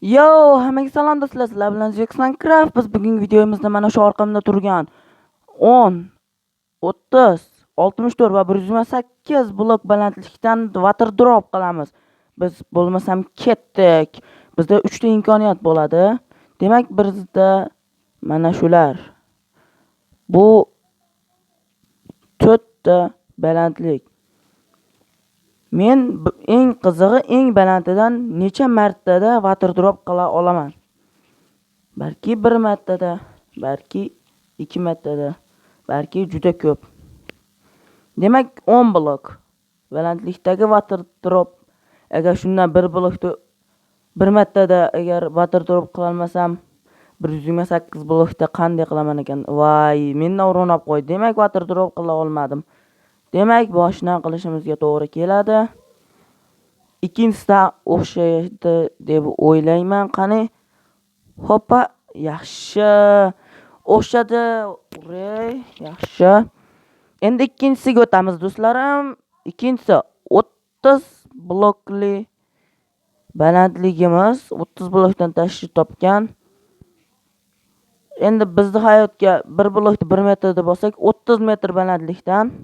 Yo, hammaga salom do'stlar, sizlar bilan Uzbekistan Craft. Biz bugungi videomizda mana shu orqamda turgan 10, 30, 64 va 128 blok balandlikdan water drop qilamiz. Biz bo'lmasam ketdik. Bizda 3 ta imkoniyat bo'ladi. Demak, bizda mana shular. Bu 4 ta balandlik. Men eng qizig'i eng balandidan necha martada water drop qila olaman? Balki bir martada, balki 2 martada, balki juda ko'p. Demak, 10 blok balandlikdagi water drop, agar shundan bir blokda bir martada agar water drop qila olmasam, 128 blokda qanday qilaman ekan? Voy, mendan urinib qo'ydi. Demak, water drop qila olmadim. Demak, boshidan qilishimizga to'g'ri keladi. Ikkinchisida o'xshaydi deb o'ylayman. Qani? Hoppa, yaxshi. O'xshadi. Uray, yaxshi. Endi ikkinchisiga o'tamiz, do'stlarim. Ikkinchisi 30 blokli balandligimiz 30 blokdan tashkil topgan. Endi bizni hayotga bir blokni 1 metr deb olsak, 30 metr balandlikdan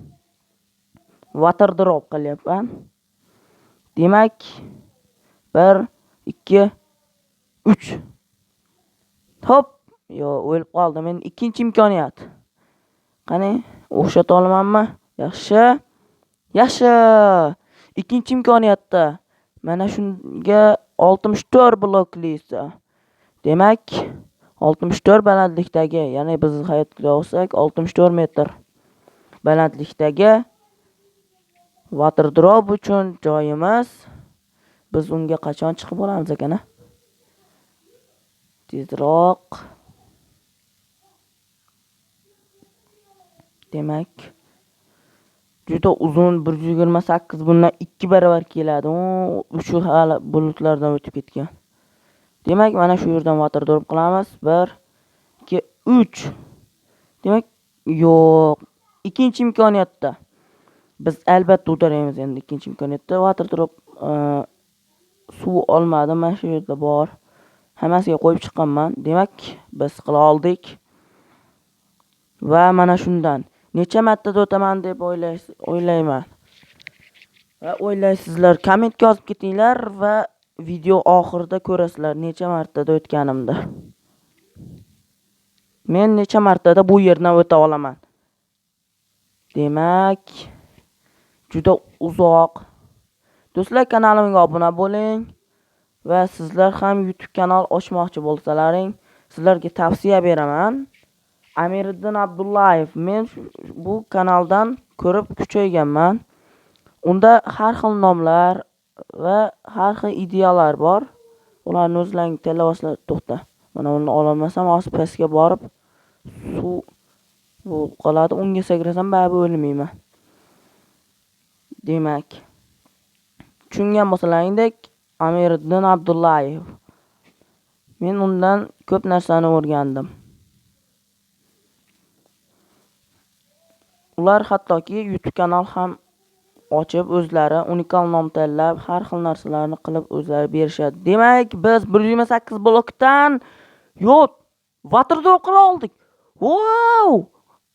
water drop qilyapman. Demak, 1, 2, 3. Hop, yo, o'lib qoldim. Endi ikkinchi imkoniyat. Qani, o'xshata olamanmi? Yaxshi. Yaxshi. Ikkinchi imkoniyatda mana shunga 64 bloklisi. Demak, 64 balandlikdagi, ya'ni biz hayotga olsak 64 metr balandlikdagi water drop uchun joyimiz. Biz unga qachon chiqib olamiz ekan, a? Tezroq. Demak, juda uzun 128 bundan 2 barobar keladi. Uchi hali bulutlardan o'tib ketgan. Demak, mana shu yerdan water drop qilamiz. 1, 2, 3. Demak, yo'q. Ikkinchi imkoniyatda biz albatta o'taramiz endi ikkinchi imkoniyatda. Water drop suv olmadim, mana shu yerda bor. Hammasiga qo'yib chiqqanman. Demak, biz qila oldik. Va mana shundan necha martada o'taman deb o'ylayman. Va o'ylaysizlar, kommentga yozib ketinglar va video oxirida ko'rasizlar necha martada o'tganimni. Men necha martada bu yerdan o'ta olaman. Demak, juda uzoq. Do'stlar, kanalimga obuna bo'ling va sizlar ham YouTube kanal ochmoqchi bo'lsalaring, sizlarga tavsiya beraman. Amiriddin Abdullayev, men bu kanaldan ko'rib kuchayganman. Unda har xil nomlar va har xil ideyalar bor. Ularni o'zlaring tanlab olsanglar, to'xta. Mana uni ololmasam, hozir pastga borib suv bo'lib qoladi. Unga sakrasam baribir o'lmayman. Demak, tushungan bo'lsalaringdek, Amiriddin Abdullayev. Men undan ko'p narsani o'rgandim. Ular hattoki YouTube kanal ham ochib, o'zlari unikal nom tanlab, har xil narsalarni qilib o'zlari berishadi. Demak, biz 128 blokdan yo'q, water drop qila oldik. Wow!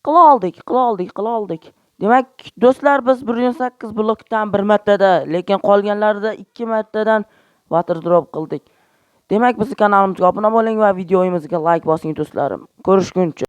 Qila oldik, qila oldik, qila oldik. Demak, do'stlar, biz 128 blokdan bir martada, lekin qolganlarida 2 martadan water drop qildik. Demak, bizning kanalimizga obuna bo'ling va videomizga like bosing, do'stlarim. Ko'rishguncha.